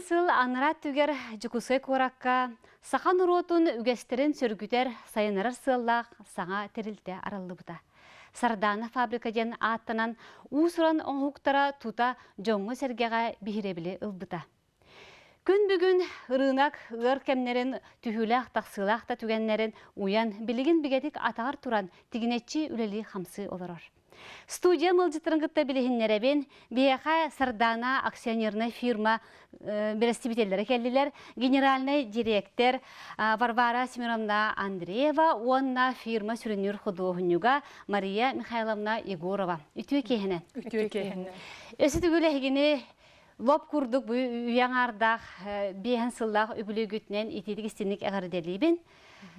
сыл анараа түгэр Дьокуускай куоракка саха норуотун үгэстэрин сөргүтэр, сайыннарар сыаллаах саҥа тэрилтэ арыллыбыта. Сардаана фабрика диэн ааттанан уус-уран оҥоһуктара тута дьоҥҥо-сэргэҕэ биһирэбили ылбыта. Күн бүгүн ырыынак ыар кэмнэрин түһүүлээх-тахсыылаах да түгэннэрин уйан, билигин бигэтик атаҕар туран тигинэччи үлэлии-хамсыы олорор. Студия ыалдьыттарын кытта билиһиннэрэбин. Биһиэхэ Сардаана акционернай фирма бэрэстэбиитэллэрэ кэллилэр. Генеральнай директор Варвара Семеновна Андреева уонна фирма сүрүннүүр худуоһунньуга Мария Михайловна Егорова. Үтүө киэһэнэн. Үтүө киэһэнэн. Өссө төгүл эһигини лоп курдук бу үйэ аҥаардаах биэһэн сыллаах үбүлүөйгүтүнэн итиитик истинник эҕэрдэлиибин.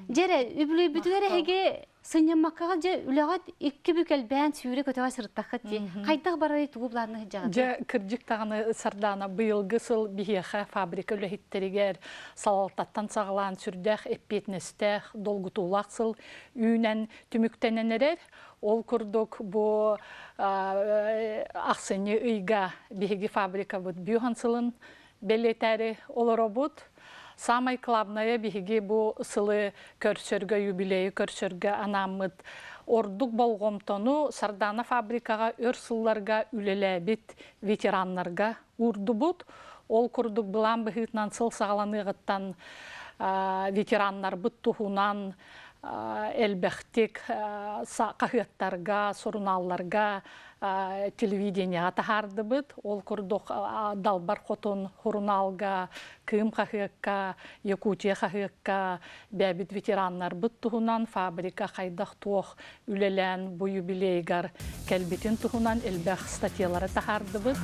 Дьэрэ, үбүлүөйбүтүгэр эһиги сынньаммаккаҕа дьэ үлэҕит икки бүк элбээн сүүрэ-көтөҕө сырыттаххыт дии. Хайдах барарый тугу былаанныыр дьаҕыт? Дьэ, кырдьык даҕаны Сардаана быйылгы сыл биһиэхэ фабрика үлэһиттэригэр салалтаттан саҕалаан сүрдээх эппиэтинэстээх, долгутуулаах сыл үүнэн түмүктэнэн эрэр. Ол курдук бу ахсынньы ыйга биһиги фабрикабыт бүһөн сылын бэлиэтээри олоробут. Самай главное биһиги бу сылы көрсөргө, юбилейы көрсөргө анааммыт ордук болҕомтону Сардаана фабрикаҕа өр сылларга үлэлээбит ветераннарга уурдубут. Ол курдук былаан быһыытынан сыл саҕаланыаҕыттан ветераннарбыт туһунан элбэхтик хаһыаттарга, сурунаалларга, телевидениеҕа таһаардыбыт. Ол курдук Далбар Хотун сурунаалга, Кыым хаһыакка, Якутия хаһыакка бэйэбит ветераннарбыт туһунан фабрика хайдах-туох үлэлээн бу юбилейгар кэлбитин туһунан элбэх статьялары таһаардыбыт.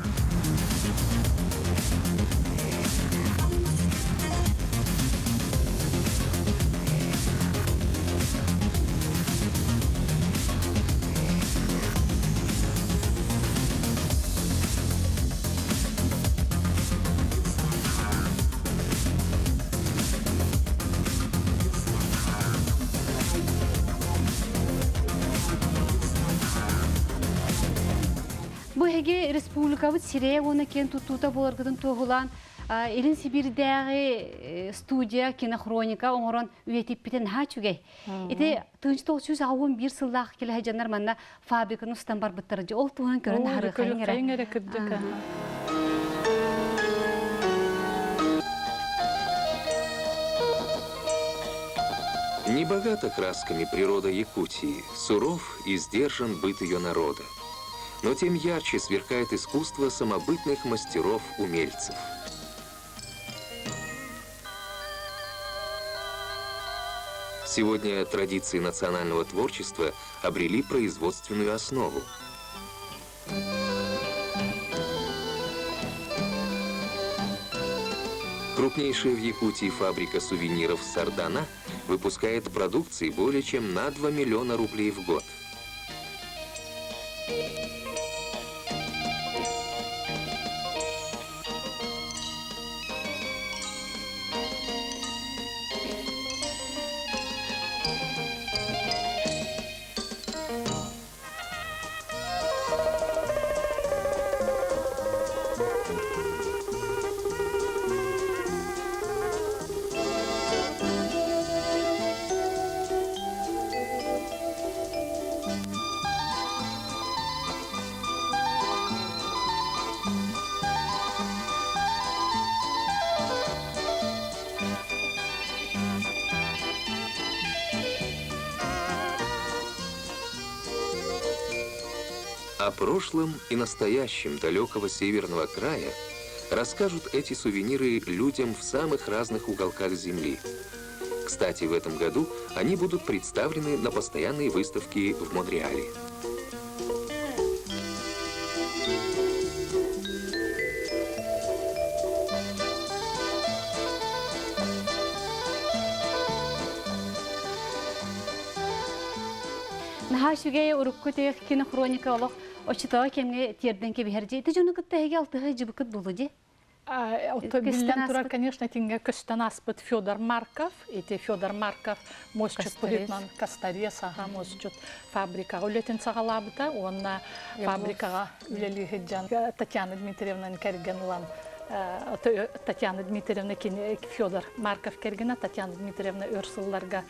Бу эһиги республикабыт сирэйэ уонна киэн туттуута буоларгытын туоһулаан Илин Сибиирдээҕи студия кинохроника оҥорон үйэтиппитин наһаа үчүгэй. Ити тыынчы тоҕус аҕыс биир сыллаах кэлэ дьоннор манна фабриканы устан барбыттара дьэ ол туһунан көрөн аһарыахайыҥ эрэ. эрэ кырдьык. Не богата красками природа Якутии, суров и сдержан быт ее народа. Но тем ярче сверкает искусство самобытных мастеров-умельцев. Сегодня традиции национального творчества обрели производственную основу. Крупнейшая в Якутии фабрика сувениров «Сардана» выпускает продукции более чем на 2 миллиона рублей в год. О прошлом и настоящем далекого северного края расскажут эти сувениры людям в самых разных уголках Земли. Кстати, в этом году они будут представлены на постоянной выставке в Монреале. Наһаа үчүгэй урукку тех кинохроника олох оччотооҕу кэмҥэ тиэрдэн кэбиһэр дии. Ити дьону кытта эһиги алтыһа дьыбыкыт булу дии. Ото биллэн турар, конечно, тиҥҥэ көстөн ааспыт Федор Марков. Ити Федор Марков муосчут быһыытынан Косторез, аха, муосчут фабрикаҕа үлэтин саҕалаабыта уонна фабрикаҕа үлэлии сылдьан Татьяна Дмитриевнаны кэргэн ылан. Татьяна Дмитриевна кини Федор Марков кэргэнэ Татьяна Дмитриевна өр сылларга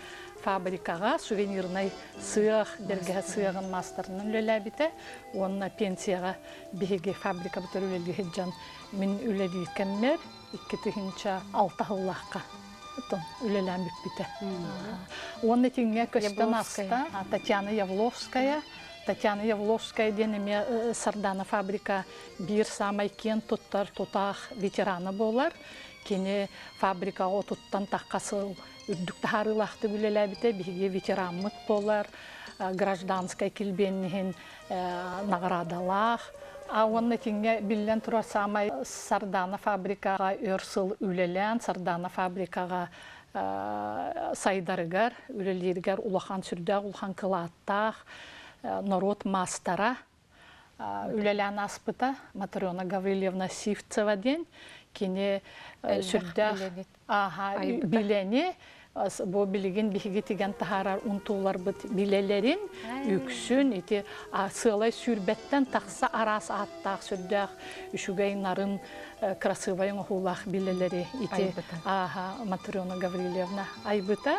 фабрикаҕа сувенирнай сыах, бэргэһэ сыаҕын маастарынан үлэлээбитэ уонна пенсияҕа биһиги фабрикабытыгар үлэлии сылдьан мин үлэлиир кэммэр 2006 сыллаахха үлэлээн бүппүтэ. Уонна итинҥэ көстөн аста Татьяна Явловская. Татьяна Явловская диэн эмиэ Сардана фабрика биир саамай киэн туттар тутаах ветерана буолар. Кини фабрикаҕа отуттан тахха сыл үрдүк таһаарыылаахтык үлэлээбитэ. Биһиги ветераммыт буолар, гражданскай килбиэнниһин наҕараадалаах. А уонна итинҥэ биллэн турар саамай Сардана фабрикаҕа өр сыл үлэлээн, Сардана фабрикаҕа сайдарыгар, үлэлииригэр улахан сүрдээх улахан кылааттаах норуот маастара үлэлээн ааспыта Матрена Гаврильевна Сивцева диэн кини сүрдээх билэни бу билигин биһиги тигэн таһаарар унтууларбыт билэлэрин үксүн ити сыалай сүүрбэттэн тахса араас ааттаах сүрдээх үчүгэй нарын красивай оҥоһуулаах билэлэри ити ааха Матрена Гаврильевна айбыта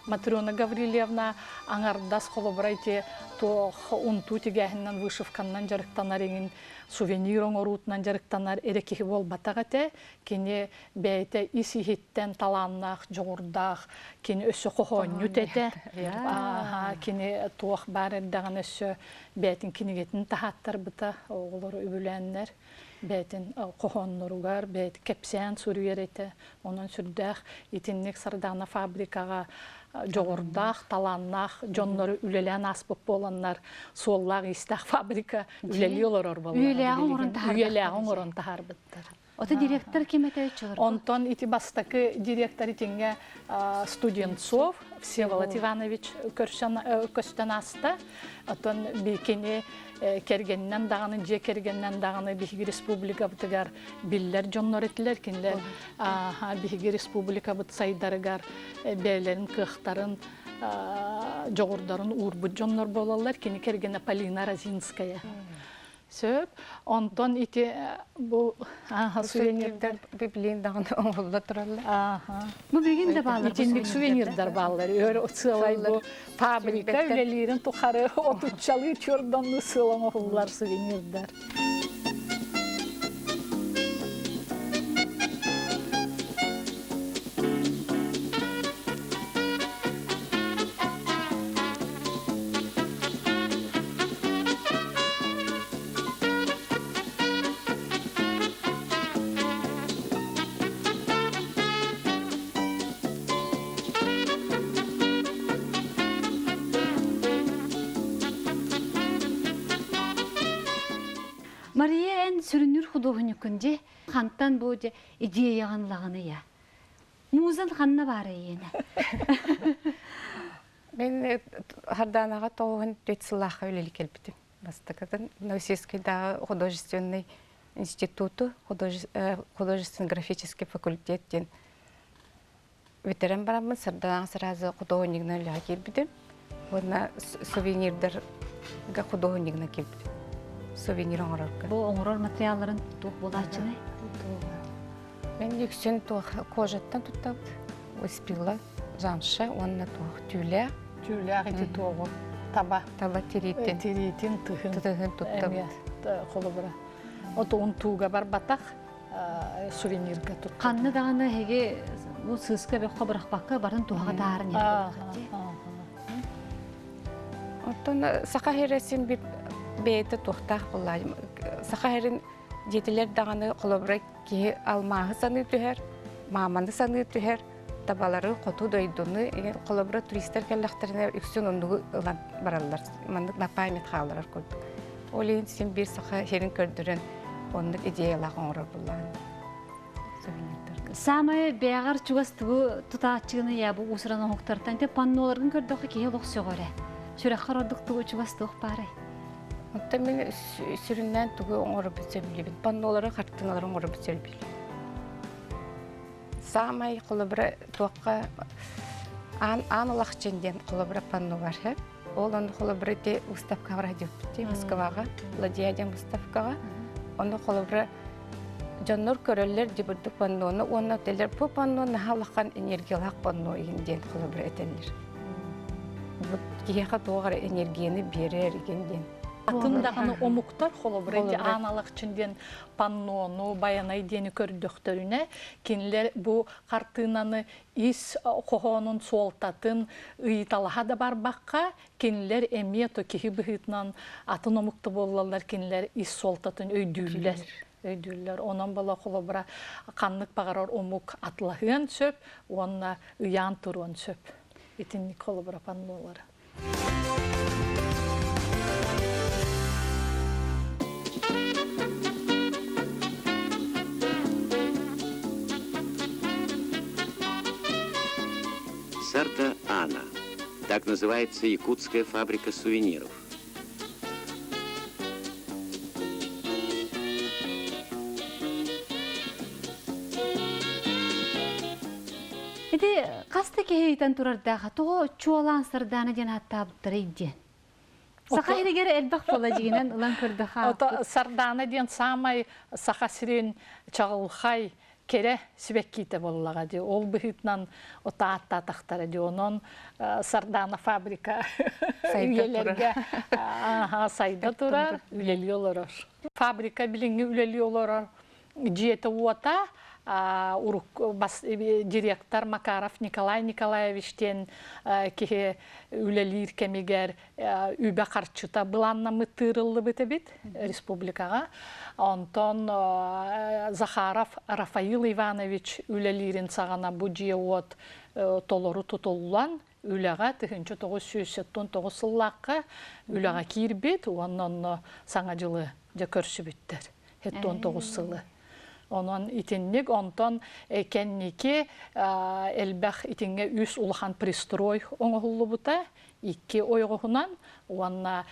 Матрена Гаврильевна аҥардас холобура ити туох унтуу тигээһиннэн вышивканнан дьарыктанар иҥин сувенир оҥоруутунан дьарыктанар эрэ киһи буолбатах этэ. Кини бэйэтэ ис иһиттэн талааннаах, дьоҕурдаах, кини өссө хоһоонньут этэ. Кини туох баар эрдэҕинэ өссө бэйэтин кинигэтин таһааттарбыта, оҕолору үбүлээннэр бэйэтин хоһоонноругар бэйэтин кэпсээн суруйар этэ. Онон сүрдээх итинник Сардаана фабрикаҕа дьоҕурдаах, талааннаах дьоннору үлэлээн ааспыт буоланнар суоллаах-иистээх фабрика үлэлии олорор буоллаҕа. Үйэлээҕи оҥорон таһаарбыттар. Үйэлээҕи оҥорон таһаарбыттар. Ото директор ким этэ өччөлөр? Онтон ити бастакы директор итингэ Студенцов Всеволод Иванович көстөн ааста. Оттон кини кэргэнинэн даҕаны, дьиэ кэргэнинэн даҕаны биһиги республикабытыгар биллэр дьоннор этилэр. Кинилэр биһиги республикабыт сайдарыгар бэйэлэрин кыахтарын, дьоҕурдарын уурбут дьоннор буолаллар. Кини кэргэнэ Полина Розинская. Сөп. Онтон ити бу сувенирдар билигин даҕаны оҥоһулла тураллар. Бу билигин да бааллар. Итинник сувенирдар бааллар. Өр сыалай бу фабрика үлэлиирин тухары отуччалыы чордонну сыл оҥоһуллар сувенирдар. Мария эн сүрүннүүр худуоһунньуккун дьи хантан бу дьэ идеяҕын лаҕаны я музан ханна баара иэнэ Мен Хардаанаҕа тоҕуһун түөрт сыллаахха үлэлии кэлбитим. Бастакытын Новосибирскайдааҕы художественный институту художественно-графический факультет диэн бүтэрэн бараммын Сарданаҕа сразу художнигынан үлэҕэ киирбитим. Уонна сувенирдарга художнигынан киирбитим. Сувенир оҥорорго. Бу оҥорор материалларын туох буолааччыный? Мен үксүн туох кожаттан туттабыт. Испила, замша уонна туох түүлээх. Түүлээх ити туоҕу таба. Таба тириитин. Тириитин тыһын. Тыһын туттабыт. Холобура. Отуун тууга барбатах сувенирга туттабыт. Ханна даҕаны эһиги бу сыыска бөххө бырахпакка барын туһаҕа таарын Оттон саха хересин бит бэйэтэ туохтаах буолла. Саха херин дьиэтилэр даҕаны холобура киһи алмааһы саныы түһэр, мааманы саныы түһэр, табалары хоту дойдуну холобура туристар кэллэхтэринэ үксүн оннугу ылан бараллар. Маннык на память хааларар курдук. Ол иһин син биир саха сирин көрдөрөн оннук идеялаах оҥорор буллаҕын. Самое бэҕэр чугас тугу тутааччыгыны я бу уусуран оһуктартан те панноларгын көрдөххө киһи олох сөҕөрө. Сүрэххэр ордук тугу чугас туох баарай? Оттон мин сүрүннээн тугу оҥоробут сөбүлүүбүн. Паннолары, хартыыналары оҥоробут сөбүлүүбүн. Саамай холобура туохха аан аан улахчин диэн холобура панно бар һэ. Ол ону холобура ити выставкаҕа барадьыппыт Москваҕа, Ладья диэн выставкаҕа. Ону холобура Дьоннор көрөллөр дибирдик паннону уонна этэллэр бу панно наһаа улахан энергиялаах панно иһин диэн холобур этэллэр. Бу киһиэхэ туох эрэ энергияны биэрэр игин диэн. Атын даҕаны омуктар холобура ити аан алахчын диэн паннону, байанай диэни көрдөхтөрүнэ, кинилэр бу хартыынаны ис хоһоонун суолтатын ыйыталаһа да барбакка, кинилэр эмиэ то киһи быһыытынан атын омукта буоллаллар, кинилэр ис суолтатын өйдүүллэр. Өйдүүллэр. Онон була холобура ханнык баҕарар омук атлаһыан сөп уонна ыйаан туруон сөп. Итинник холобура паннолара. Сарта Ана. Так называется якутская фабрика сувениров. Ити хас да киһи ыйтан турардаах тоҕо чуолаан Сардаана диэн ааттаабыттарай диэн. Саха сиригэр элбэх буола дьигинэн ылан көрдөхө. Ото Сардаана диэн саамай Саха сирин чаҕылхай кэрэ сибэккиитэ буоллаҕа дии. Ол быһыытынан ото ааттаатахтара дии. Онон Сардаана фабрика үйэлэргэ сайда турар, үлэлии олорор. Фабрика билиҥҥи үлэлии олорор дьиэтэ-уота урук бас директор Макаров Николай Николаевич диэн киһи үлэлиир кэмигэр үбэ-харчыта былааннаммыт тыырыллыбыт эбит республикаҕа. Онтон Захаров Рафаил Иванович үлэлиирин саҕана бу дьиэ-уот толору тутуллан үлэҕэ 1979 сыллаахха үлэҕэ киирбит уонна онно Саҥа дьылы дьэ көрсүбүттэр. 79 сылы. Онон итинник онтон кэнники элбэх итингэ үс улахан пристрой оҥоһуллубута икки ойоҕоһунан уонна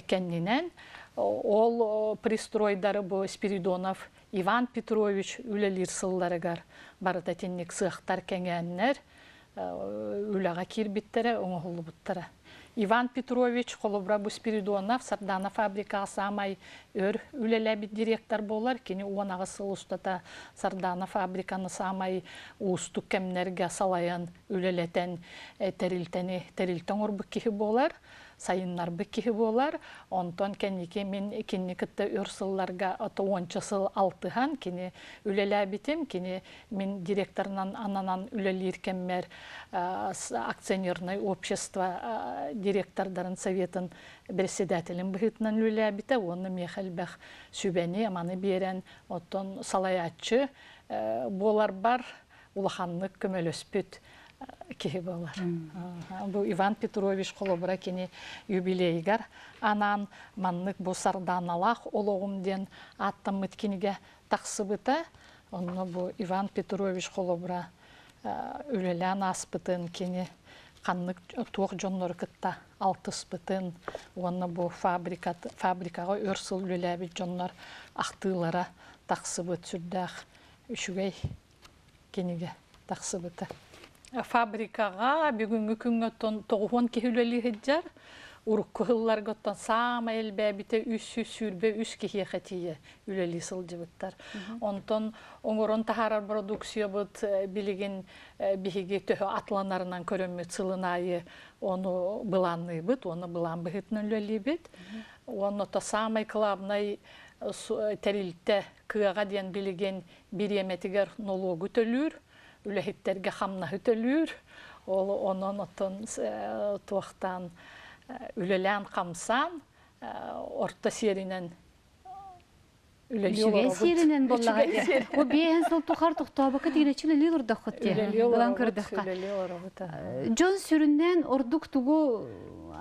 кэннинэн ол пристройдары бу Спиридонов Иван Петрович үлэлиир сылларыгар барыта итинник сыахтар кэҥээннэр үлэҕэ киирбиттэрэ, оҥоһуллубуттара. Иван Петрович холобура бу Спиридонов Сардана фабрикаҕа саамай өр үлэлээбит директор буолар. Кини 18 сыл устата Сардана фабриканы саамай уустук кэмнэргэ салайан үлэлэтэн тэрилтэни тэрилтэ оҥорбут киһи буолар. Сайыннарбыт киһи буолар. Онтон кэнники мин кинини кытта өр сылларга уонча сыл алтыһан кини үлэлээбитим. Кини мин директорынан ананан үлэлиир кэммэр акционернай общество директордарын советын председателин быһыытынан үлэлээбитэ уонна миэхэ элбэх сүбэни аманы биэрэн оттон салайааччы буоларбар улаханнык көмөлөспүт киһи буолар. Бу Иван Петрович холобура кини юбилейыгар анаан маннык бу сардааналаах олоҕум диэн ааттаммыт кинигэ тахсыбыта. Онно бу Иван Петрович холобура үлэлээн ааспытын, кини ханнык туох дьоннору кытта алтыспытын уонна бу фабрика, фабрикаҕа өр сыл үлэлээбит дьоннор ахтыылара тахсыбыт сүрдээх үчүгэй кинигэ тахсыбыта. Фабрикаҕа бүгүҥҥү күҥҥэ оттон тоҕуһуон киһи үлэлии сылдьар. Урукку сылларга оттон саамай элбээбитэ 323 киһиэхэ тиийэ үлэлии сылдьыбыттар. Онтон оҥорон таһаарар продукциябыт билигин биһиги төһө атланарынан көрөммүт сылын аайы ону былаанныыбыт, уонна былаан быһыытынан үлэлиибит. Уонна то самай главный тэрилтэ кыаҕа диэн билигин бириэмэтигэр нолуогу төлүүр, үлэһиттэргэ хамнаһы төлүүр. Ол онон оттон туохтаан үлэлээн-хамсаан орто сиэринэн үлэлии Үчүгэй сиэринэн буоллаҕа Бу биэһин сыл тухары тохтообокко тигинэччи үлэлии олордоххут дии. Ылан көрдөххө. Дьон сүрүннээн ордук тугу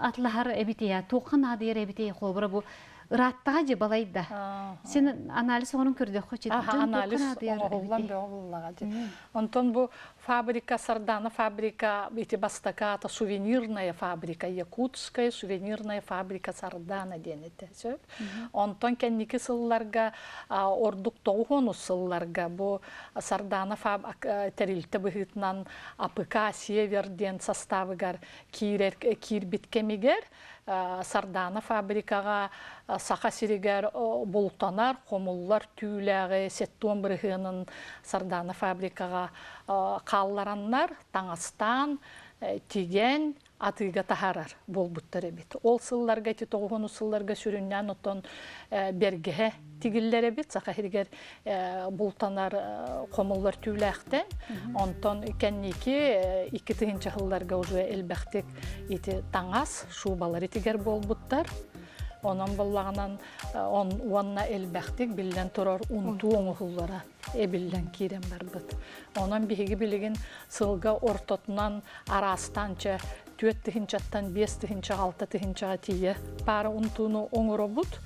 атлаһар эбитий, туохха наадыйар эбитий холобура бу ырааттаҕа дьэ балайда. Сен анализ оҥорон көрдөххө анализ оҥоһуллан бөҕө буллаҕа дии. Онтон бу фабрика Сардана фабрика ити бастакы аата сувенирная фабрика Якутская сувенирная фабрика Сардана диэн этэ сөп. Онтон кэнники сылларга ордук тоҕус сылларга бу Сардана фаб тэрилтэ быһыытынан АПК Север диэн составыгар киирэр киирбит кэмигэр. Сардаана фабрикаҕа Саха сиригэр бултанар, хомуллар түүлээҕи сеттуон бырыһыанын Сардаана фабрикаҕа хааллараннар, таҥастаан, тигэн, атыыга таһаарар буолбуттар эбит. Ол сылларга, ити тоҕуһун сылларга сүрүннээн оттон бэргэһэ тигиллэр эбит. Саха сиригэр бултанар хомуллар түүлээхтэн. Онтон кэнники 2000 сылларга уже элбэхтик ити таҥас шубалары тигэр буолбуттар. Онон буллаҕынан уонна элбэхтик биллэн турар унтуу оҥоһуллара эбиллэн киирэн барбыт. Онон биһиги билигин сылга ортотунан араастаан чэ 4 тыһыынчаттан 5 тыһыынчаҕа 6 тыһыынчаҕа тиийэ паара унтууну оҥоробут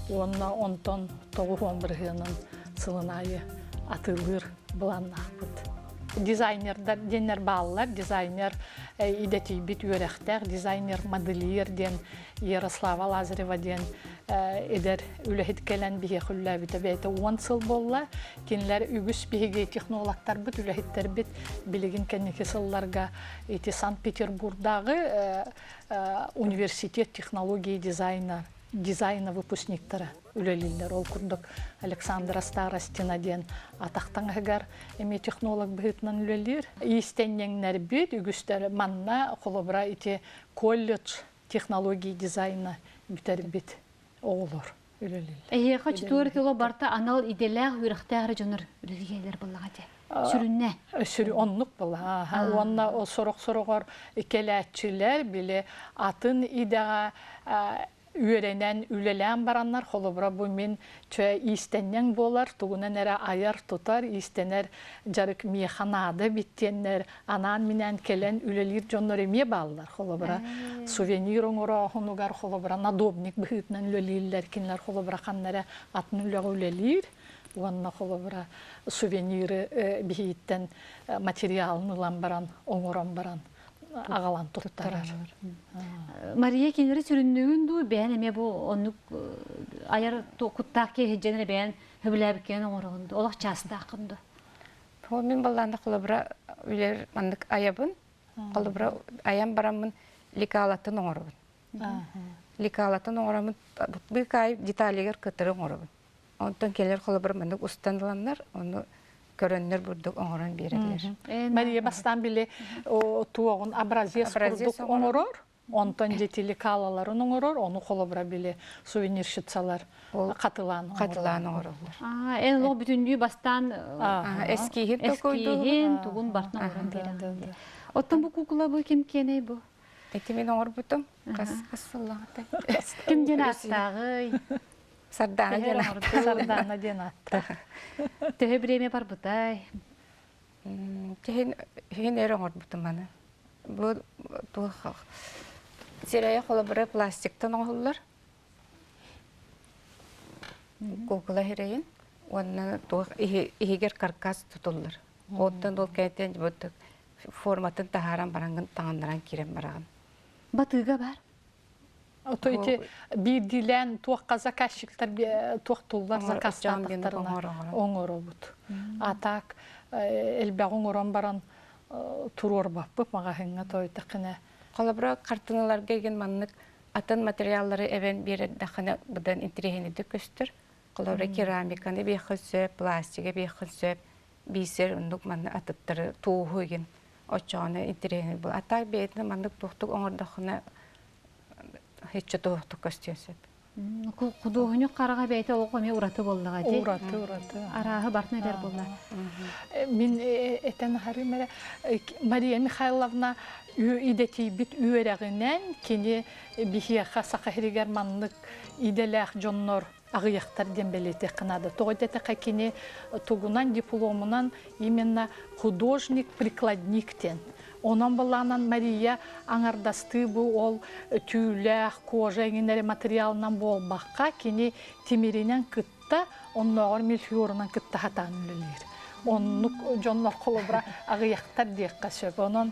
уонна онтон 90 бырыһыанын сылын аайы атыылыыр былааннаахпыт. Дизайнердар диэннэр бааллар. Дизайнер идэтийбит үөрэхтээх, дизайнер-модельер диэн Ярослава Лазарева диэн эдэр үлэһит кэлэн биһиэхэ үлэлээбитэ бэйэтэ 10 сыл буолла. Кинилэр үгүс биһиги технологтарбыт, үлэһиттэрбит билигин кэнники сылларга ити Санкт-Петербургдааҕы университет технологии дизайна выпускниктара үлэлииллэр. Ол курдук Александра Старостина диэн атах таҥаһыгар эмиэ технолог быһыытынан үлэлиир. Иистэнньэҥнэрбит үгүстэр манна холобура ити колледж технологии дизайна бүтэрбит оҕолор үлэлииллэр. Эһиэхэ чутуор кило барта анал идэлээх үөрэхтээх дьоннор үлэлиэлэр буоллаҕа дии. Сүрүннэ. Сүрү оннук була. Уонна сорох-сороҕор кэлээччилэр били атын идэҕэ үөрэнэн үлэлээн бараннар холобура бу мин чэ иистэнньэҥ буолар тугунан эрэ айар тутар иистэнэр дьарык миэхэ наада биттиэннэр анаан-минээн кэлэн үлэлиир дьоннор эмиэ бааллар холобура сувенир оҥорооһунугар холобура надобник быһыытынан үлэлииллэр кинилэр холобура ханна эрэ атын үлэҕэ үлэлиир уонна холобура сувениры биһииттэн материалын ылан баран оҥорон баран аҕалан туттарар. Мария кинилэри сүрүннүүгүн дуу, бэйэн эмиэ бу оннук айар куттаах киһи дьэнэр бэйэн хөбүлээбиккин оҥороҕун дуу, олох чаастааххын дуу? Ол мин баллаанда холобура үлэр маннык айабын. Холобура айан бараммын лекалатын оҥоробун. Лекалатын оҥоромун быыкаай деталигар кытары оҥоробун. Онтон кэлэр холобура маннык устан ыланнар, ону көрөннөр бурдук оҥорон биэрэллэр. Мария бастаан били туоҕун образец курдук оҥорор, онтон дьэ лекалаларын оҥорор, ону холобура били сувенирщицалар хатылаан хатылаан оҥороллор. Эн ол бүтүннүү бастаан эскиһин эскиһин тугун бартын оҥорон биэрэн. Оттон бу куукула бу ким киэнэй бу? Ити мин оҥорбутум. Хас хас сыллаҕытай? Ким диэн ааттааҕый? Сардаана диэн ааттаах. Сардаана диэн ааттаах. Төһө бириэмэ барбытай? Киһин иһин эр оҥорбутум аны. Бу туох сирэйэ холобура пластиктан оҥоһуллар. Куукула сирэйин уонна туох иһигэр каркас тутуллар. Оттон ол кэнниттэн форматын таһааран бараҥҥын таҥыннаран киирэн бараҕын. Батыыга бар. Ото ити биирдиилээн туохха заказчиктар туох туллар заказтаатахтарына оҥоробут. А так элбэҕи оҥорон баран туруорбаппыт маҕаһыыҥҥа тойтаххына. Холобура хартыыналарга игин маннык атын материаллары эбэн биэрэрдэххинэ быдан интэриэһинэйдик көстөр. Холобура керамиканы биэххин сөп, пластигы биэххин сөп, бисер оннук манна атыттары тууһу игин оччоҕуна интэриэһинэй буолар. А так бэйэтин маннык туохтук оҥордоххуна һиччэ туохтук көстүөн сөп. Худуоһунньук хараҕа бэйэтэ олох эмиэ ураты буоллаҕа дии. Ураты, ураты. Арааһы бартын этэр буолла. Мин этэн аһарым эрэ Мария Михайловна идэтийбит үөрэҕинэн кини биһиэхэ Саха сиригэр маннык идэлээх дьоннор аҕыйахтар диэн бэлиэтиэххэ наада. Тоҕо диэтэххэ кини тугунан дипломунан именно художник-прикладник диэн. Онон былаанан Мария аҥардастыы бу ол түүлээх, кожа эҥинэри материалынан буолбакка, кини тимиринэн кытта, оннооҕор мельхиорунан кытта сатаан үлэлиир. Оннук дьоннор холобура аҕыйахтар диэххэ сөп. Онон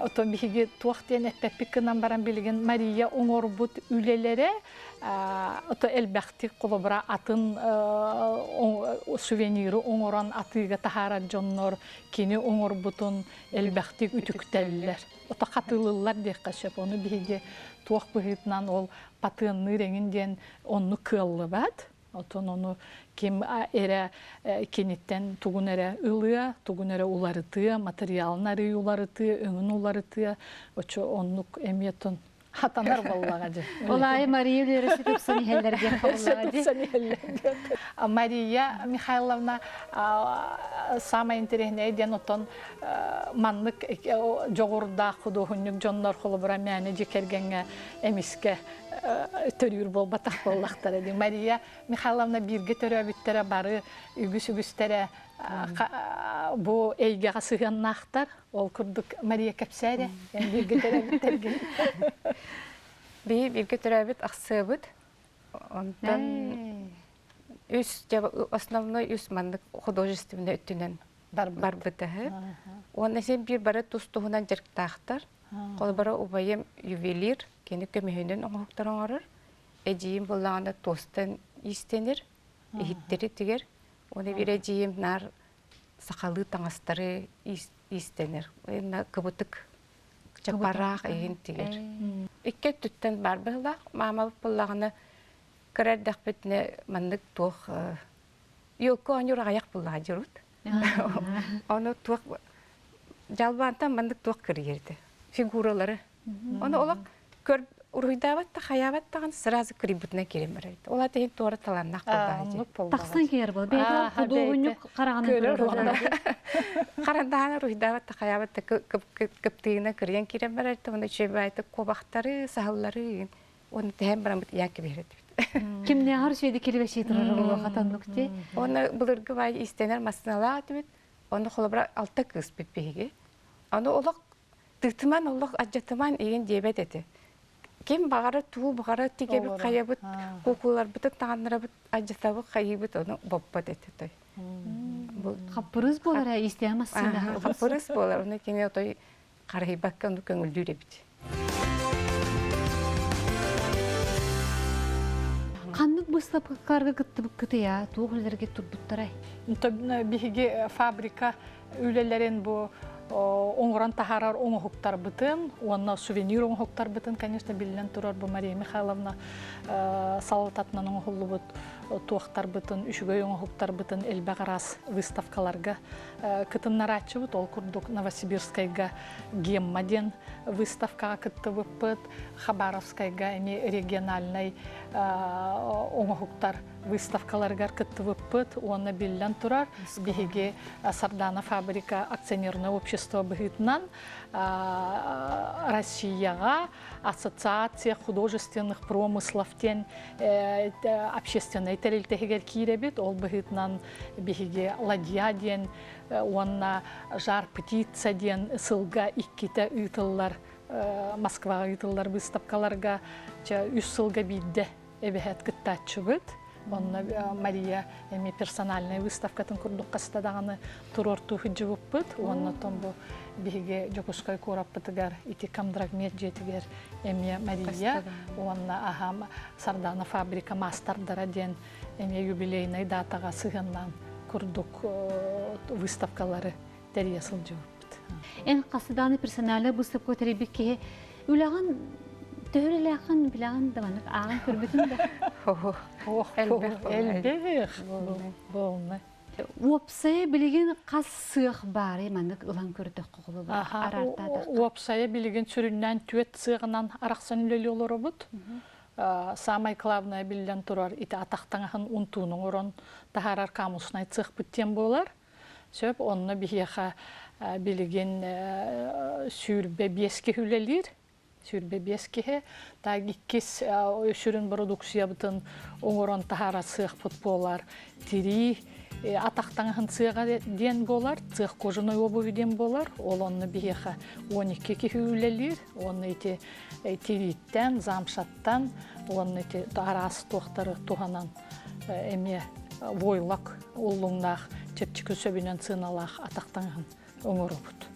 отон биһиги туох диэн эппэппит гынан баран билигин Мария оҥорбут үлэлэрэ ото элбэхтик холобура атын сувениры оҥорон атыыга таһаарар дьоннор кини оҥорбутун элбэхтик үтүктэллэр. Ото хатылыллар диэххэ сөп. Ону биһиги туох быһыытынан ол патыанныыр эҥин диэн оннук кыаллыбат. Отон ону ким эрэ киниттэн тугун эрэ ылыа, тугун эрэ уларытыа, материалын арыый уларытыа, өҥүн уларытыа, очо оннук эмиэ тон хатанар буоллаҕа дьэ. Ол аайы Мария Лерасы тупсан иһэллэр диэн буоллаҕа дии. Мария Михайловна самое интересное диэн отон маннык дьоҕурдаах худуоһунньук дьоннор холобура мээнэ дьиэ кэргэҥҥэ эмискэ төрүүр буолбатах буоллахтара дии. Мария Михайловна бииргэ төрөөбүттэрэ бары үгүс-үгүстэрэ бу эйгэҕэ сыһыаннаахтар. Ол курдук Мария кэпсээрэ, эн бииргэ төрөөбүттэргин. Биһи бииргэ төрөөбүт ахсыабыт. Онтон үс основной үс маннык художественный өттүнэн барбыта. Уонна син биир бары тус-туһунан дьарыктаахтар. Холобура убайым ювелир, кини көмүһүнэн оҥоһуктар оҥорор. Эдьиийим буллаҕына туостан иистэнэр, иһиттэри тигэр. Уонна биир эдьиийим наар сахалыы таҥастары иистэнэр. Уонна кыбытык чапараах иһин тигэр. Икки өттүттэн баар быһыылаах. Маамабыт буллаҕына кыра эрдэхпитинэ маннык туох елка оонньуур аҕыйах буллаҕа дьурут. Ону туох дьалбаантан маннык туох кырыйар фигуралары. Ону олох көр уруһуйдаабат да хайаабат даҕаны сразу кырыйбытынан киирэн барар. Ол ата иһин туора талааннаах буолбаҕа Тахсан киэр бол. Бэйэтэ худуоһунньук хараҕынан көрөр. Харандаһан уруһуйдаабат да хайаабат да кыптыына кырыйан киирэн барар. Оны үчүгэй куобахтары, саһыллары Оны тэһэн бараммыт ийээн кэбиһэр этибит. Кимнээҕэр үчүгэйдик килибэчии турар буолуохха тоннук дии. Оны былыргы баай иистэнэр массыыналаах этибит. Оны холобура алта кыыспыт биһиги. Аны олох тыытыман олох адьатыман игин диэбэт этэ. Ким баҕара туу баҕара тигэбит хайабыт куукуларбытын таҕаннарабыт адьатабыт хайыыбыт ону боппот этэ той. Хаппырыыс буолара иистэнэр массыына. Хаппырыыс буолар оны кини отой харыһыйбакка ону көҥүллүүр эбит. Ханнык быыстапкаларга кыттыбыккытый туох үлэлэргэ турбуттарай? Биһиги фабрика үлэлэрин бу оҥорон таһаарар оҥоһуктарбытын уонна сувенир оҥоһуктарбытын, конечно, биллэн турар бу Мария Михайловна салалтатынан оҥоһуллубут туохтарбытын, үчүгэй оҥоһуктарбытын элбэх араас выставкаларга кытыннарааччыбыт. Ол курдук Новосибирскайга Гемма диэн выставкаҕа кыттыбыппыт. Хабаровскайга эмиэ региональнай оҥоһуктар выставкаларыгар кыттыбыппыт. Уонна биллэн турар, биһиги Сардана фабрика акционерное общество быһыытынан Россияҕа Ассоциация художественных промыслов диэн общественнай тэрилтэһигэр киирэбит. Ол быһыытынан биһиги Ладья диэн уонна Жар птица диэн сылга иккитэ ыытыллар Москваҕа ыытыллар выставкаларга үс сылга биирдэ эбэһээт кыттааччыбыт. Онно Мария эми персональнай выставкатын курдук хаста даҕаны туруортуу сылдьыбыппыт. Уонна оттон бу биһиги Дьокуускай куораппытыгар ити Комдрагмет дьиэтигэр эмиэ Мария уонна аһам Сардана фабрика маастардара диэн эмиэ юбилейнай датаҕа сыһыаннаан курдук выставкалары тэрийэ сылдьыбыппыт. Эн хасыдааны персональнай выставка тэрийбит киһи үлэҕин төһө үлэлээххин билэҕин да маннык ааҕан көрбүтүм да. Элбэх буолна. Уопсайа билигин хас сыах баарый маннык ылан көрдөххө холобур араартаатахха. Уопсайа билигин сүрүннээн түөт сыаҕынан арахсан үлэлии олоробут. Самай главное биллэн турар ити атах таҥаһын унтууну оҥорон таһаарар камуснай цехпыт диэн буолар. Сөп, онно биһиэхэ билигин 25 киһи үлэлиир. 25 киһи. Так иккис сүрүн продукциябытын оҥорон таһаарар сыахпыт буолар. Тирии атах таҥаһын сыаҕа диэн буолар, цех кожаной обуви диэн буолар. Ол онно биһиэхэ 12 киһи үлэлиир. Уонна ити тирииттэн, замшаттан уонна ити араас туохтары туһанан эмиэ войлок уллуҥнаах чэпчэки сөбүнэн сыаналаах атах таҥаһын оҥоробут.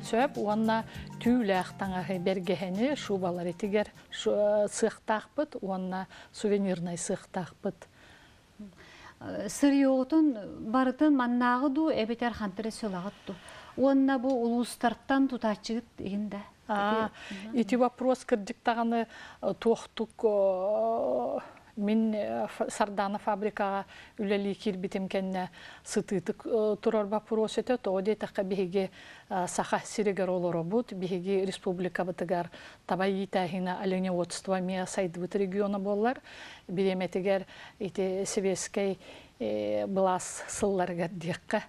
Сөп уонна түүлээх таҥаһы бэргэһэни шубалар итигэр сыахтаахпыт уонна сувенирнай сыахтаахпыт. Сырьеҕутун барытын маннааҕы дуу эбэтэр хантары сылаҕыт дуу? Уонна бу улуустартан тутааччыгыт иһин да? Ити вопрос кырдьык даҕаны туохтук мин Сардана фабрикаҕа үлэлии киирбитим кэннэ сытыытык турар боппуруос этэ. Тоҕо диэтэххэ биһиги Саха сиригэр олоробут, биһиги республикабытыгар таба иитээһинэ, оленеводство эмиэ сайдыбыт региона буоллар. Бириэмэтигэр ити сэбиэскэй былаас сылларыгар диэххэ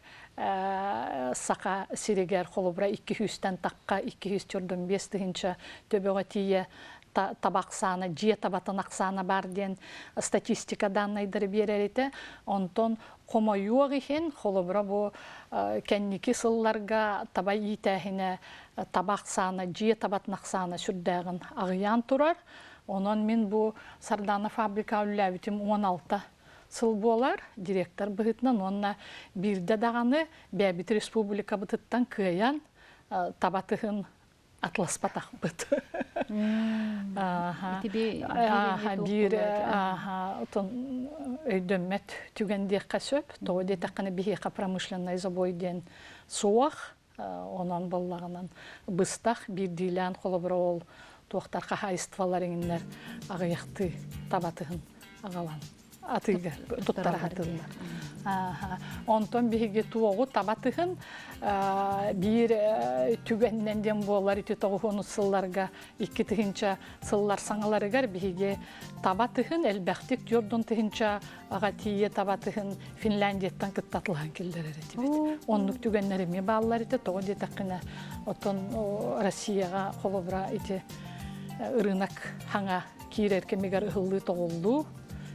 Саха сиригэр холобура 200-тэн тахха 245 тыһыынча төбөҕө тиийэ таба ахсаана, дьиэ табатын ахсаана баар диэн статистика даннайдары биэрэр этэ. Онтон хомойуох иһин, холобура бу кэнники сылларга таба иитээһинэ таба ахсаана, дьиэ табатын ахсаана сүрдээҕин аҕыйаан турар. Онон мин бу Сардана фабрика үлэлээбитим 16 сыл буолар директор быһыытынан уонна биирдэ даҕаны бэйэбит республикабытыттан кыайан таба тыһын атласпатахпыт. Биир отон өйдөммөт түгэн диэххэ сөп. Тоҕо диэтэххинэ биһиэхэ промышленнай забой диэн суох. Онон буоллаҕынан быстах биирдиилээн холобура ол туохтар хаһаайыстыбалар иҥиннэр аҕыйахтыы табатыһын аҕалан атыыга туттара сатыыллар. Онтон биһиги туоҕу таба тыһын биир түгэнинэн диэн буолар ити тоҕуһуонус сылларга 2000 сыллар саҥаларыгар биһиги таба тыһын элбэхтик 40 тыһынча аҕа тиийэ таба тыһын Финляндияттан кыттатылаан киллэрэр этибит. Оннук түгэннэр эмиэ бааллар ити тоҕо диэтэххинэ оттон Россияҕа холобура ити ырынак хаҥа киирэр кэмигэр ыһыллыы-тоҕуллуу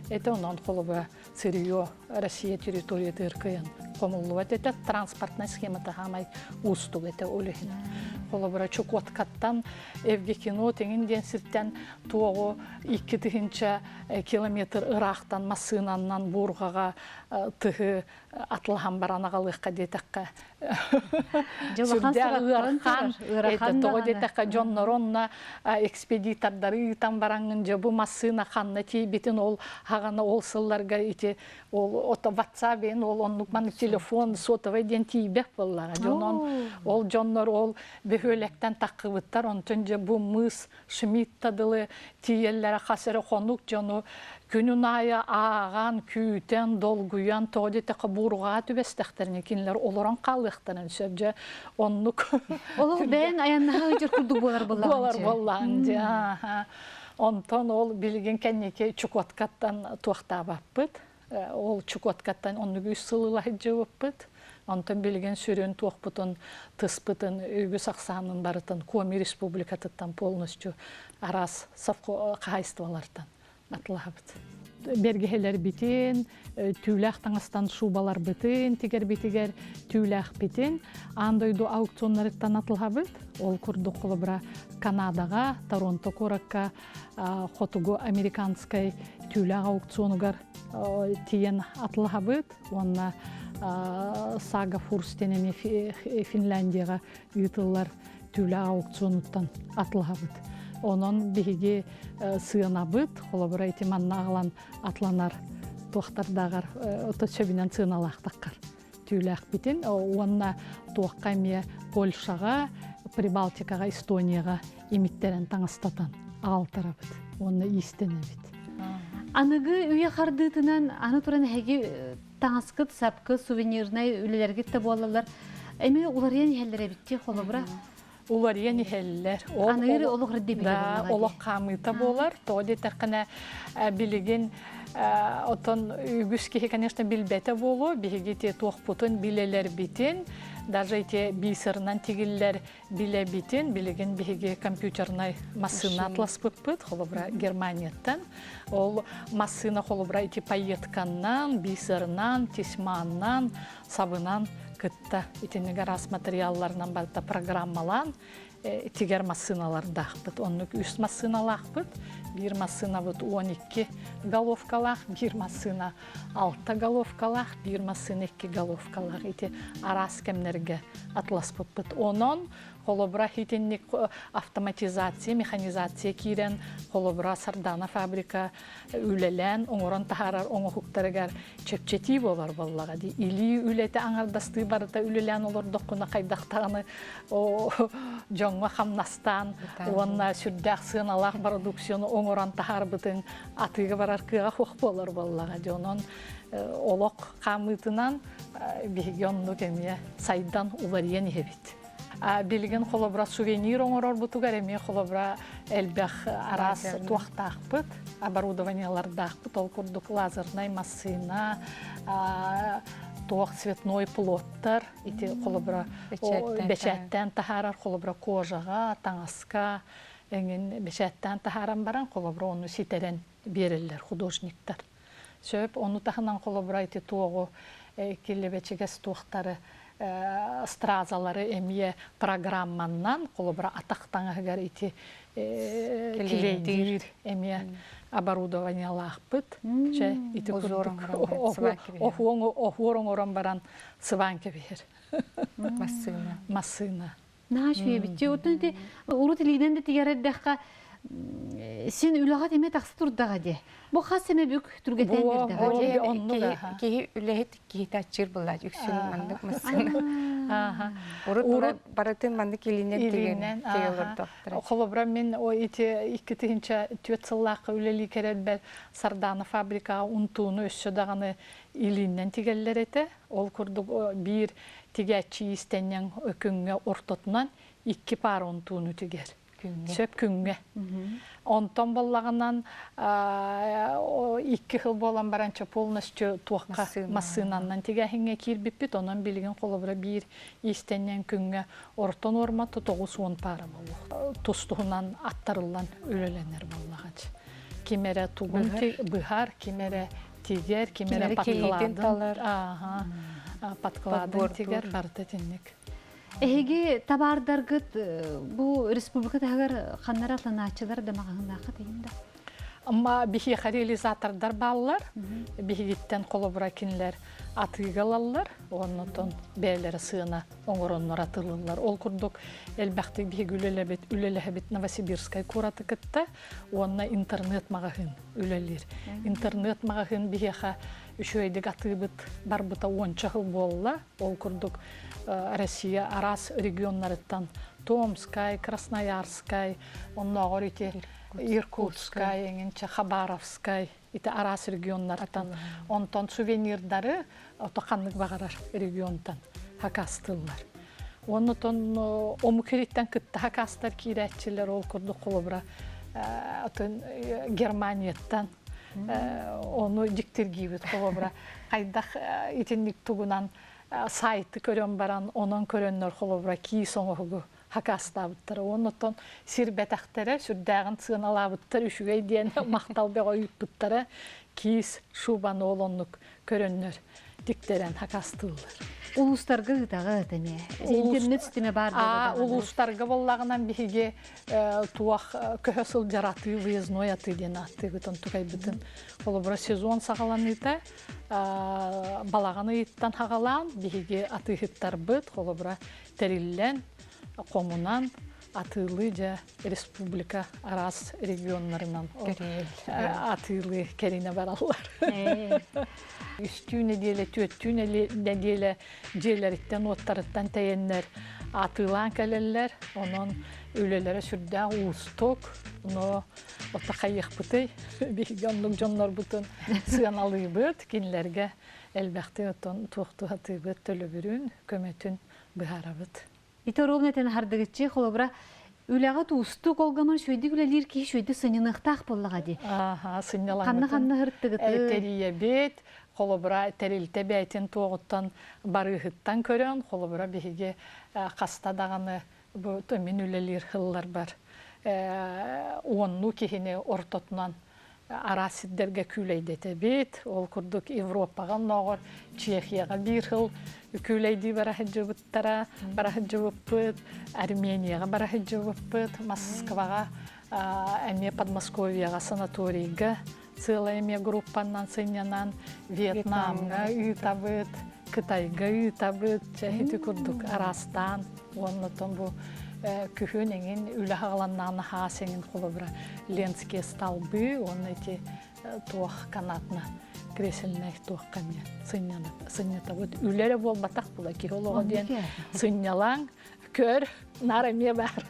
это онон холобура сырье Россия территориятыгар кыайан хомуллубат этэ транспортнай схемата хаамай уустук этэ ол иһин холобура Чукоткаттан Евгекино тиҥин диэн сиртэн туоҕу 2000 километр ыраахтан массыынаннан буурҕаҕа тыһы атлаһан баран аҕалыахха диэтэххэ сүрдээх ыарахан ыарахан тоҕо диэтэххэ дьоннор онно экспедитордары ыытан бараҥҥын дьэ бу массыына ханна тиийбитин ол хаҕана ол сылларга ити ол ото WhatsApp ол оннук маны телефон сотовый диэн тиийбэт буоллаҕа дьонон ол дьоннор ол бөһүөлэктэн таххыбыттар онтон дьэ бу мыс Шмидта дылы тиийэллэрэ хас эрэ хонук дьону күнүн аайы ааҕан, күүтэн, долгуйан, тоҕо диэтэххэ буурҕаҕа түбэстэхтэринэ кинилэр олорон хаалыахтарын сөп дьэ оннук Ол бэйэн айаннаһа ыдьыр курдук буолар буоллаҕын буолар буоллаҕын дьэ онтон ол билигин кэнники Чукоткаттан туохтаабаппыт ол Чукоткаттан оннук үс сыл ыла сылдьыбыппыт. Онтон билигин сүрүн туохпутун, тыспытын, үгүс ахсаанын барытын Коми республикатыттан полностью араас хаһаайыстыбалартан атылаһабыт. Бэргэһэлэрбитин, түүлээх таҥастан шубаларбытын тигэрбитигэр түүлээхпитин аан дойду аукционнарыттан атылаһабыт. Ол курдук холобура Канадаҕа, Торонто куоракка хотугу американскай түүлээх аукционугар тиийэн атылаһабыт уонна Сага Фурс диэн эмиэ Финляндияҕа ыытыллар түүлээх аукционуттан атылаһабыт. Онон биһиги сыанабыт, холобура ити манна аҕалан атланар туохтардааҕар ото сөбүнэн сыаналаахтаххар түүлээхпитин уонна туохха эмиэ Польшаҕа, Прибалтикаҕа, Эстонияҕа имиттэрэн таҥастатан аҕалтарабыт уонна иистэнэбит. Аныгы үйэ хардыытынан аны туран эһиги таҥаскыт, сапкыт, сувенирнай үлэлэргит да буолаллар эмиэ уларыйан иһэллэр эбит дии холобура. Уларыйан иһэллэр. Аныгы олох да, олох хаамыыта буолар. Тоҕо диэтэххинэ билигин отон үгүс киһи, конечно, билбэтэ буолуо. Биһиги те туохпутун билэлэрбитин, даже ити бисерынан тигиллэр билэбитин, билигин биһиги компьютернай массыына атласпыппыт, холобура Германияттан. Ол массыына холобура ити пайетканнан, бисерынан, тесьманнан, сабынан кытта итинник араас материалларынан барыта программалаан тигэр массыыналардаахпыт. Оннук үс массыыналаахпыт. Биир массыынабыт 12 головкалаах, биир массыына алта головкалаах, биир массыына икки головкалаах. Ити араас кэмнэргэ атласпыппыт. Онон холобура итинник автоматизация, механизация киирэн, холобура Сардана фабрика үлэлээн оҥорон таһаарар оҥоһуктарыгар чэпчэтии буолар буоллаҕа дии. Илии үлэтэ аҥардастыы барыта үлэлээн олордоххуна хайдах даҕаны дьоҥҥо хамнастаан уонна сүрдээх сыаналаах бородууксуйаны оҥорон таһаарбытыҥ атыыга барар кыаҕа суох буолар буоллаҕа дии. Онон олох хаамыытынан биһиги оннук эмиэ сайдан уларыйан иһэбит. Билигин холобура сувенир оҥорорбутугар эмиэ холобура элбэх араас туохтаахпыт, оборудованиелардаахпыт. Ол курдук лазернай массыына, туох цветной плоттар, ити холобура бэчээттээн таһаарар холобура кожаҕа, таҥаска эҥин бэчээттээн таһааран баран холобура ону ситэрэн биэрэллэр художниктар. Сөп, ону таһынан холобура ити туоҕу килэбэчигэс туохтары стразалары эмиэ программаннан холобура атах таҥаһыгар ити килейдиир эмиэ оборудованиелаахпыт. Чэ, ити курдук оһуор оҥорон баран сыбаан кэбиһэр. Массыына. Массыына. Наһаа үчүгэйбит. Оттон ити урут илиинэн да тигэр эрдэххэ син үлэҕэ эмэ тахса турдаҕа дии. Бу хас эмэ бүк түргэтэн биэрдэҕэ. Киһи үлэһит киһитэ аччыыр былаат үксүн маннык массыына. Урут барытын маннык илиинэн тигэн олордохтор. Холобура мин ити 2004 сыллаахха үлэлии кэлэрбэр Сардана фабрикаҕа унтууну өссө даҕаны илиинэн тигэллэр этэ. Ол курдук биир тигээччи иистэнньэҥ күҥҥэ ортотунан икки паар унтууну тигэр. Сөп күҥҥэ. Онтон боллаҕынан икки сыл буолан баран полностью туохха массыынаннан тигээһиҥҥэ киирбиппит. Онон билигин холобура биир иистэнньэҥ күҥҥэ орто нуормата 90 паара буолуох. Тус-туһунан аттарыллан үлэлэнэр буоллаҕа. Ким эрэ тугун быһар, ким эрэ тигэр, ким эрэ подкладын ааха подкладын тигэр барыта итинник. Эһиги табаардаргыт бу республика таһыгар ханнара атланааччылар да маҕаһыыннаахха тиһин да? Ама биһиэхэ реализатордар бааллар. Биһигиттэн холобура кинилэр атыыга ылаллар, оннотон бэйэлэрэ сыана оҥороннор атылыллар. Ол курдук элбэхтик биһиги үлэлэбит, үлэлэһэбит Новосибирскай куораты кытта уонна интернет-маҕаһыын үлэлиир. Интернет-маҕаһыын биһиэхэ үчүгэйдик атыыбыт барбыта уонча сыл буолла. Ол курдук Россия араас регионнарыттан Томскай, Красноярскай, оннооҕор ити Иркутскай, эҥинчэ Хабаровскай ити араас регионнартан онтон сувенирдары ото ханнык баҕарар регионтан хакастыыллар. Оннотон омук ириттэн кытта хакастар киирээччилэр ол курдук холобура атын Германияттан ону дьиктиргиибит холобура хайдах итинник тугунан сайты көрөн баран онон көрөннөр холобура киис оҥоһугу хакастаабыттара оннотон сирбэтэхтэрэ сүрдээҕин сыаналаабыттар үчүгэй диэн махтал бөҕө ыыппыттара киис шубаны ол оннук көрөннөр тиктэрэн хакастыыллар. Улуустарга ыытаҕыт эмиэ. Интернет ситимэ баар буолла. Улуустарга буоллаҕынан биһиги туох көһө сылдьар атыы, выездной атыы диэн ааттыыбыт онтукайбытын. Холобура сезон саҕаланыыта балаҕан ыйыттан хаҕалаан биһиги атыыһыттарбыт холобура тэриллэн, хомунан атыылыы дьэ республика араас регионнарынан атыылыы кэринэ бараллар. Үстүү нэдиэлэ, түөртүү нэдиэлэ дьиэлэриттэн, уоттарыттан тэйэннэр атыылаан кэлэллэр. Онон үлэлэрэ сүрдээх уустук. Но ото хайыахпытый? Биһиги оннук дьоннорбутун сыаналыыбыт. Кинилэргэ элбэхтик оттон туохтуу сатыыбыт төлөбүрүн, көмөтүн быһаарабыт. Ити оруобуна этэн аһардыгыччы, холобура, үлэҕэ туустук ол гынан үчүгэйдик үлэлиир киһи үчүгэйдик сынньаныахтаах буоллаҕа дии. Ааха, сынньалаҥмытын Ханна-ханна ыһыртыгытый? тэрийэбит, холобура, тэрилтэ бэйэтин туоҕуттан барыыһыттан көрөн, холобура, биһиги хаста даҕаны бу мин үлэлиир сылларбар уоннуу киһини ортотунан араас сирдэргэ күүлэйдэтэбит. Ол курдук Европаҕа оннооҕор Чехияҕа биир сыл күүлэйдии бара сылдьыбыттара, бара сылдьыбыппыт, Арменияҕа бара сылдьыбыппыт, Москваҕа. Эмиэ Подмосковьеҕа санаторийга сыалай эмиэ группаннан сынньанан Вьетнамҥа ыытабыт, Кытайга ыытабыт, чэ ити курдук араастаан уонна бу күһүн эҥин үлэ хаҕаланнаҕына хаас эҥин холобура Ленские столбы уонна ити туох канатна кресельнай туохха эмиэ сынньатабыт үлэ эрэ буолбатах була киһи олоҕо диэн сынньалаҥ көр наар эмиэ баар.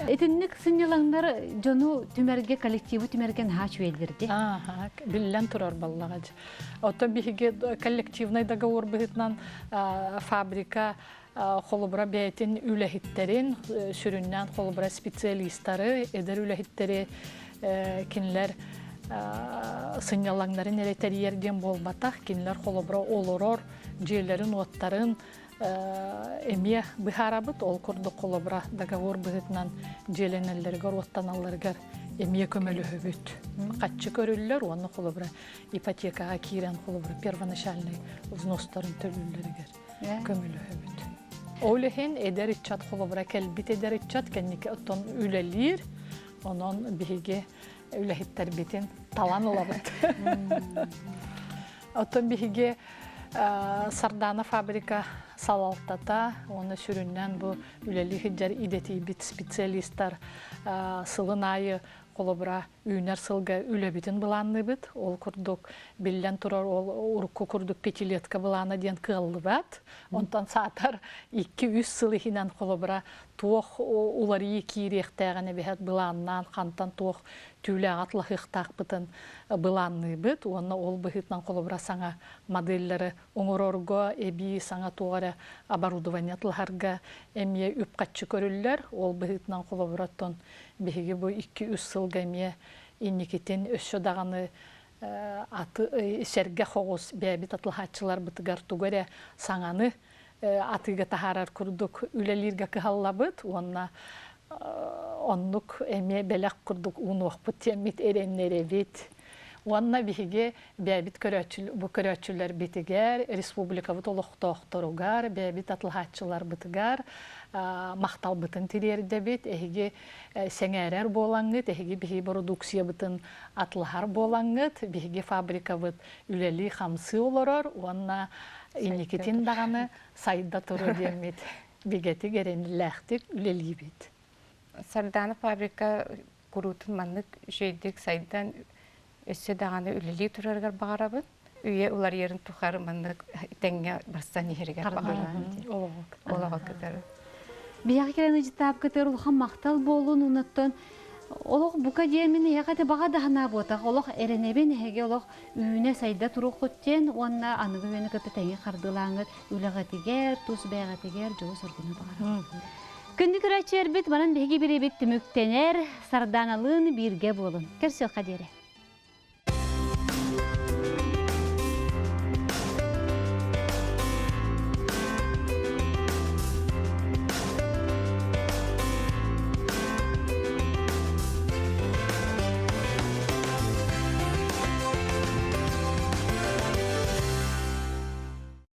Итинник сынньалаҥнар дьону түмэргэ, коллективы түмэргэ наһаа үчүгэйдэрди. Ааха, биллэн турар баллаҕа. Оттон биһиги коллективнай договор быһыытынан фабрика холобура бэйэтин үлэһиттэрин, сүрүннээн холобура специалистары, эдэр үлэһиттэри кинилэр сынньалаҥнарын эрэ тэрийэр диэн буолбатах, кинилэр холобура олорор дьиэлэрин-уоттарын эмиэ быһаарабыт. Ол курдук холобура договор быһыытынан дьиэлэнэллэригэр, уоттаналларыгар эмиэ көмөлөһөбүт. Хаччы көрүллэр уонна холобура ипотекаҕа киирэн холобура первоначальный взностарын төлүүллэригэр көмөлөһөбүт. Ол иһин эдэр ыччат холобура кэлбит эдэр ыччат кэнники оттон үлэлиир. Онон биһиги үлэһиттэрбитин талан ылабыт. Оттон биһиги Сардаана фабрика салалтата уонна сүрүннээн бу үлэлии сылдьар идэтийбит специалистар сылын аайы холобура үүнэр сылга үлэбитин былаанныыбыт. Ол курдук биллэн турар ол урукку курдук пятилетка былаана диэн кыаллыбат. Онтон саатар 2-3 сыл иһинэн холобура туох уларыйыы киириэхтээҕин эбэһээт былааннаан хантан туох түүлээҕи атлаһыахтаахпытын былаанныыбыт уонна ол быһыытынан холобура саҥа моделлары оҥорорго эбии саҥа туох эрэ оборудование атлаһарга эмиэ үп-харчы көрүллэр. Ол быһыытынан холобура оттон биһиги бу 2-3 сылга эмиэ инникитин өссө даҕаны аты сэргэх оҕус бэйэбит атлаһааччыларбытыгар тугу эрэ саҥаны атыыга таһаарар курдук үлэлииргэ кыһаллабыт уонна оннук эмиэ бэлэх курдук уунуохпут диэммит эрэннэрэбит. Уонна биһиги бэйэбит көрөөччү бу көрөөччүлэрбитигэр, республикабыт олохтоохторугар, бэйэбит атлаһааччыларбытыгар махталбытын тириэрдэбит. Эһиги сэҥээрэр буолаҥҥыт, эһиги биһиги бородууксуйабытын атлаһар буолаҥҥыт, биһиги фабрикабыт үлэлии-хамсыы олорор уонна инникитин даҕаны сайда туруо диэммит бигэтик эрэниллээхтик үлэлиибит. Сардаана фабрика куруутун маннык үчүгэйдик сайдан өссө даҕаны үлэлии турарыгар баҕарабын. Үйэ уларыйарын тухары маннык тэҥҥэ барсан иһэригэр баҕарабын. Олоҕу кытары. Биһиэхэ кэлэн ыдьытаапкытыгар улахан махтал буолун онуттан олох бука диэмин эһиэхэ баҕа да санаа буотах олох эрэнэбин эһиги олох үүнэ-сайда туруоххут диэн уонна аныгы үйэни кытта тэҥи хардыылааҥҥыт үлэҕитигэр, тус бэйэҕитигэр дьолу-соргуну баҕарабын. Күндү көрөөччүлэрбит, манан биһиги бириэбит түмүктэнэр, Сардааналыын бииргэ буолун. Көрсүөххэ диэри.